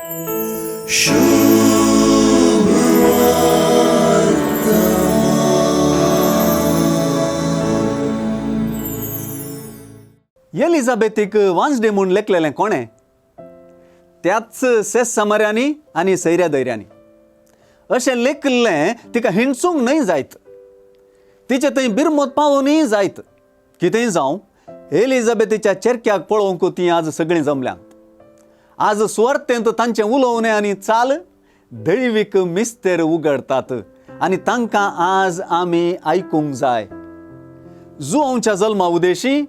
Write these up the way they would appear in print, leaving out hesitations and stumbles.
एलिझाबेथीक वांजडे म्हूण लेखलेलें कोणें? त्याच सेस समाऱ्यांनी आनी सैऱ्या दैऱ्यांनी अशें लेखिल्लें तिका हिणसूंक न्हय जायत, तिचे थंय बिरमत पावोवनूय जायत. कितेंय जावं, एलिझाबेथीच्या चेरक्याक पळोवंक तीं आज सगळीं जमल्यांत. आज सुवार्थेंत तांचें उलोवणें आनी चाल दैवीक मिस्तेर उगडतात आनी तांकां आज आमी आयकूंक जाय. जुआंवच्या जल्मा उदेशी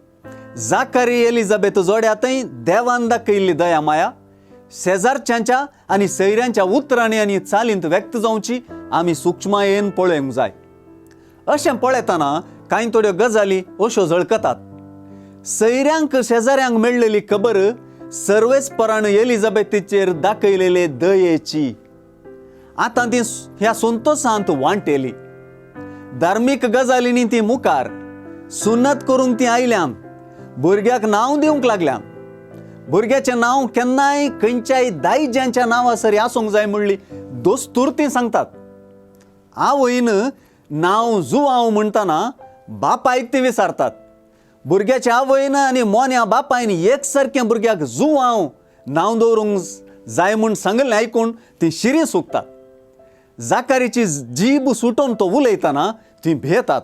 जाकारी एलिझाबेथ जोड्या थंय देवान दाखयल्ली दया माया शेजारच्यांच्या आनी सैऱ्यांच्या उतरांनी आनी चालींत व्यक्त जावची आमी सुक्ष्मायेन पळोवंक जाय. अशें पळयतना कांय थोड्यो गजाली अश्यो झळकतात. सैऱ्यांक शेजाऱ्यांक मेळ्ळेली खबर सर्वेस्परान एलिझाबेथीचेर दाखयलेले दयेची आतां ती ह्या संतोसांत वांटेली. धार्मीक गजालींनी ती मुखार सुन्नत करूंक ती आयल्या, भुरग्याक नांव दिवंक लागल्या. भुरग्याचें नांव केन्नाय खंयच्याय दायज्यांच्या नांवा सरी आसूंक जाय म्हणली दोस्तूर ती सांगतात. आवयन नांव जुवांव म्हणटना बापायक ती विचारतात. भुरग्याच्या आवयन आनी मोन्या बापायन एक सारकें भुरग्याक जुवांव नांव दवरूंक जाय म्हूण सांगिल्लें आयकून ती शिरी सुकतात. जाकारीची जीब सुटोवन तो उलयतना ती भियेतात.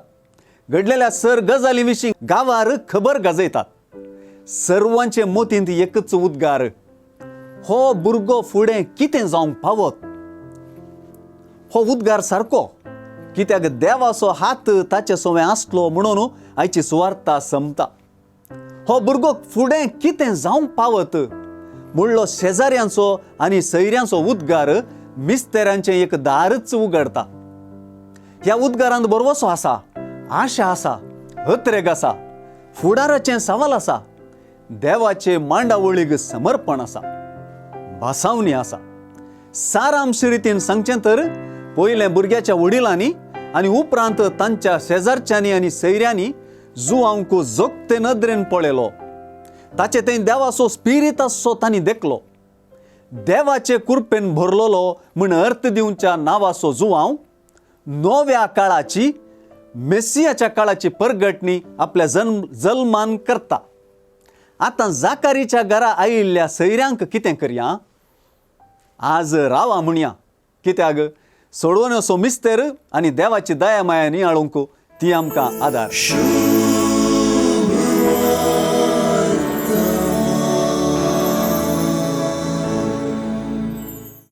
घडलेल्या सर गजाली विशीं गांवार खबर गाजयतात. सर्वांचे मोतींत एकच उद्गार, हो भुरगो फुडें कितें जावंक पावत? हो उद्गार सारको, कित्याक देवाचो हात ताचे सवें आसलो म्हणून आयची सुवार्ता संपता. हो भुरगो फुडें कितें जावंक पावत म्हणलो शेजाऱ्यांचो आनी सैऱ्यांचो उद्गार मिस्तेरांचें एक दारच उगडता. ह्या उद्गारांत बरवसो आसा, आशा आसा, अत्रेग आसा, फुडाराचें सवाल आसा, देवाचे मांडावळीक समर्पण आसा, भासावणी आसा. सारांश रितीन सांगचें तर पयलें भुरग्याच्या वडिलांनी आनी उपरांत तांच्या शेजारच्यांनी आनी सैऱ्यांनी जुआंक जोगते नदरेन पळयलो. ताचे थंय देवाचो स्पिरीत आसचो तांणी देखलो. देवाचे कुरपेन भरलेलो म्हण अर्थ दिवच्या नांवाचो जुआंव नव्या काळाची मेसियाच्या काळाची परगटणी आपल्या जल्मान करता. आतां जाकारीच्या घरा आयिल्ल्या सैऱ्यांक कितें करया? आज रावा म्हणया, कित्याक सोडवण्याचो मिस्तेर आनी देवाची दया माया नियाळूंक ती आमकां आदार.